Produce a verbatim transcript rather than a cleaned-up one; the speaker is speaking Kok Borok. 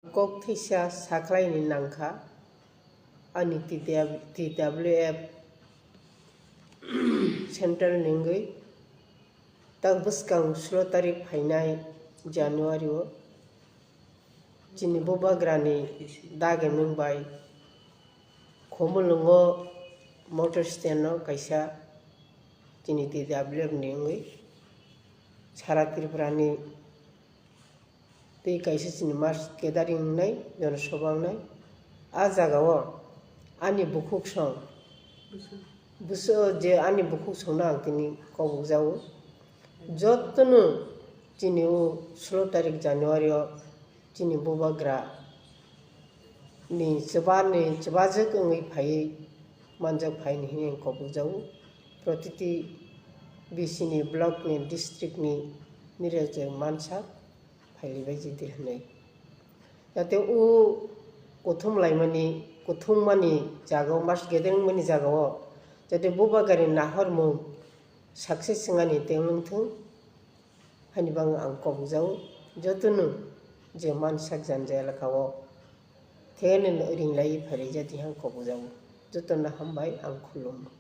Kok thwisa sakhlaini nangkha ani T W F Central ni wngwi. Tak bwskang sulo tarik phainai January o chini bubagrani dagi nwng bai Khumulwngo motor stand o kaisa chini T W F ni wngwi sara Tripura ni tei kaisa chini mass gathering wngnai, jonosabha wngnai. A jagao ani bukhuk song, bwswk je ani bukhuk songno ang tini kobokjago. Jotono chini o sulo tarik January o chini bubagra ni chwbani chwbajwk wngwi phaiwi manjak phaini hwnwi ang kobokjago. Protiti B C ni block ni district ni nirok je mansa phailaibai jidi hwnwi. Jate o kuthum laimani, kuthum mani jagao, mass gathering mani jagao, jate bubagrani nahormung success wngani tei wngthung, haini bagwi ang kobokjago. Jotono je mansak janja elakao thengeno ringlaiwi phailai jati ang kobokjago. Jotono hambai, ang khulumgo.